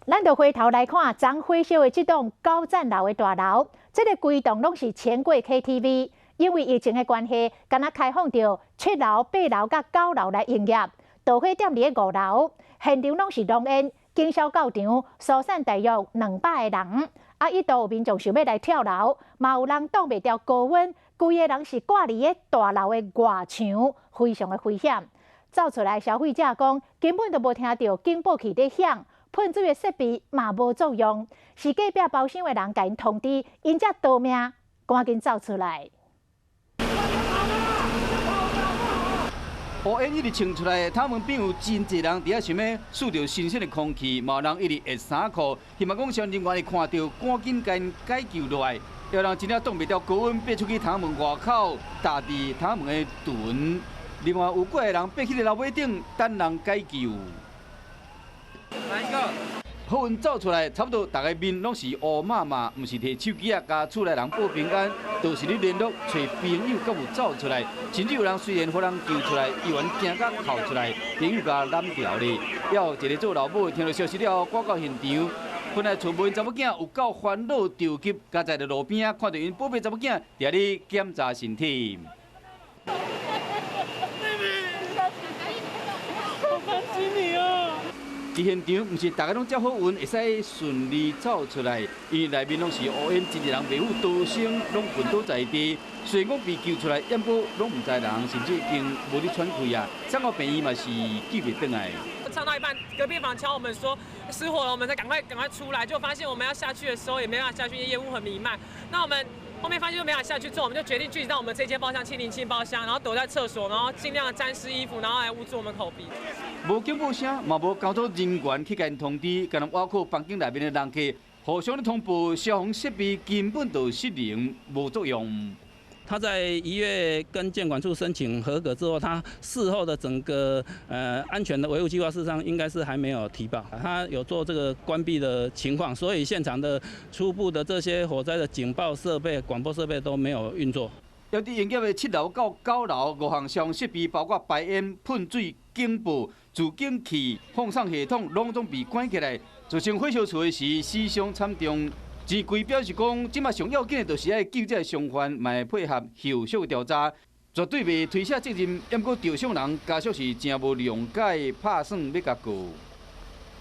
咱就回頭來看，昨火燒的這棟九層樓的大樓，這个規棟攏是錢櫃 KTV，因為疫情的關係，干焦開放著七樓、八樓佮九樓來營業，導火點佇咧五樓，現場攏是濃煙，警消到場疏散大約200個人，啊，一度有民眾想欲來跳樓，嘛有人擋袂牢高溫，規个人是掛佇咧大樓的外牆，非常的危險。走出來消費者講，根本就無聽著警報器咧響。噴水的設備嘛無作用，是隔壁包廂的人共𪜶通知，𪜶才逃命，趕緊走出來。烏煙一直衝出來，頭門邊有真濟人佇遐想欲吸著新鮮的空氣，嘛有人一直挾衫褲，希望講消防人員會看著，趕緊共𪜶解救落來。有人真正擋袂牢高溫，爬出去頭門外口，踏佇頭門的脣。另外有幾个人爬去樓尾頂等人解救。來一個，好運走出來，差不多逐个面攏是烏麻麻，毋是提手機仔共厝內人報平安，就是咧聯絡揣朋友，敢有走出來。甚至有人雖然予人救出來，伊猶驚甲哭出來，朋友共攬牢咧。猶有一个做老母的聽著消息了後，趕到現場，本來厝門查某囝有夠煩惱著急，佮在路邊仔看著𪜶寶貝查某囝佇遐咧檢查身體。妹妹，好擔心你啊！佇現場，毋是逐个攏遮好運，會使順利走出來，因為內面攏是烏煙，真濟人袂赴逃生，攏昏倒在地。雖然講被救出來，毋過攏毋知人，甚至已經無咧喘氣啊！送到病院嘛是救袂轉來。唱到一半，隔壁房敲我們說失火了，我們才趕快趕快出來，就發現我們要下去的時候也沒辦法下去，因為煙霧很彌漫。那我們後面發現就沒辦法下去之後，我們就決定聚集到我們這間包廂707包廂，然後躲在廁所，然後盡量沾濕衣服，然後來捂住我們口鼻。無警報聲，嘛無工作人員去共𪜶通知，共人挖靠房間內面的人客互相咧通報，消防設備根本就失靈，無作用。他在1月跟建管處申請合格之後，他事後的整個安全的維護計劃，事實上應該是還沒有提報。他有做這個關閉的情況，所以現場的初步的這些火災的警報設備、廣播設備都沒有運作。猶佇營業的七樓到九樓五項消防設備，包括排煙、噴水、警報、自警器、放送系統，攏總被關起來。造成火燒厝的時，死傷慘重。錢櫃表示講，這馬上要緊的就是愛救這个傷患，嘛會配合後續調查，絕對袂推卸責任。毋過，受傷人家屬是誠無諒解，拍算欲共告。